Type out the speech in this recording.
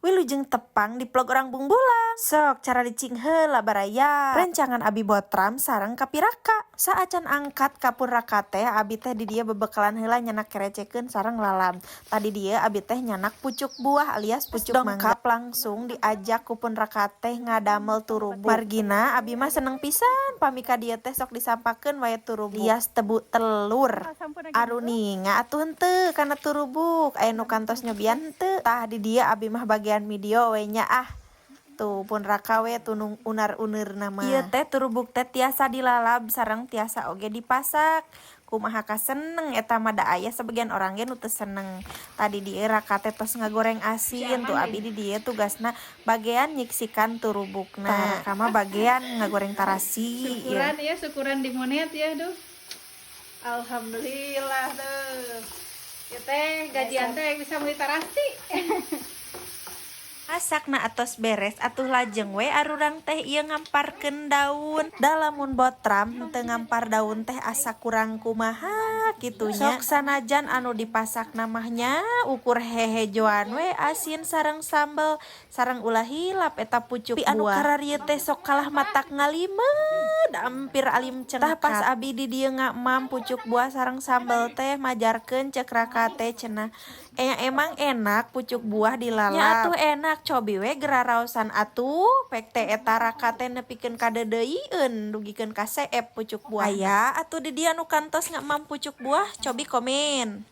Wilujeng tepang di vlog Orang Bungbulang. Sok caricing heula, baraya. Rencangan abi botram sareng kapiraka. Saacan angkat ka pun raka teh, abi teh di dieu bebekalan heula nyandak kerecekeun sareng lalab. Tadi dieu abi teh nyandak pucuk buah alias pucuk mangga. Langsung diajak ku pun raka teh ngadamel turubuk. Margina abi mah seneng pisan pami ka dieu teh sok disampakeun wae turubuk alias tebu telur. Aruninga atuh henteu kana turubuk? Aya nu kantos nyobian henteu? Tah, di dieu abi mah bagian video we nya ah. Tuh, pun raka we tunung unar-uneurna mah. Ieu teh turubuk teh tiasa dilalab sareng tiasa oge dipasak. Kumaha kaseneng eta mah, da aya sebagian orang ge nu teu seneng. Tadi dieu raka teh tos ngagoreng asin. Tuh, abi di dieu tugasna bagian nyiksikan turubukna. Tah, raka mah bagian ngagoreng tarasi ieu. Syukuran ya, syukuran di monet ya, duh. Alhamdulillah tuh. Ya teh, gajian teh bisa beli tarasi. Masakna atos beres atuh, lajeng we arurang teh ieu ngamparkeun daun. Da lamun botram henteu ngampar daun teh asa kurang kumaha kitu nya. Sok sanajan anu dipasakna mah nya ukur hehejoan we, asin sareng sambel, sareng ulah hilap eta pucuk buah. Anu kararieu teh sok kalah matak ngalimed, ampir alim cengkat. Tah, pas abi di dieu ngamam pucuk buah sareng sambel teh, majarkeun cek raka teh cenah, "Emang enak pucuk buah dilalap?" Nya atuh enak, cobi we geraraosan atuh. Pek teh eta raka teh nepikeun ka deudeuieun dugikeun ka seep pucuk buah. Aya atuh di dieu anu kantos ngamam pucuk buah? Cobi komen.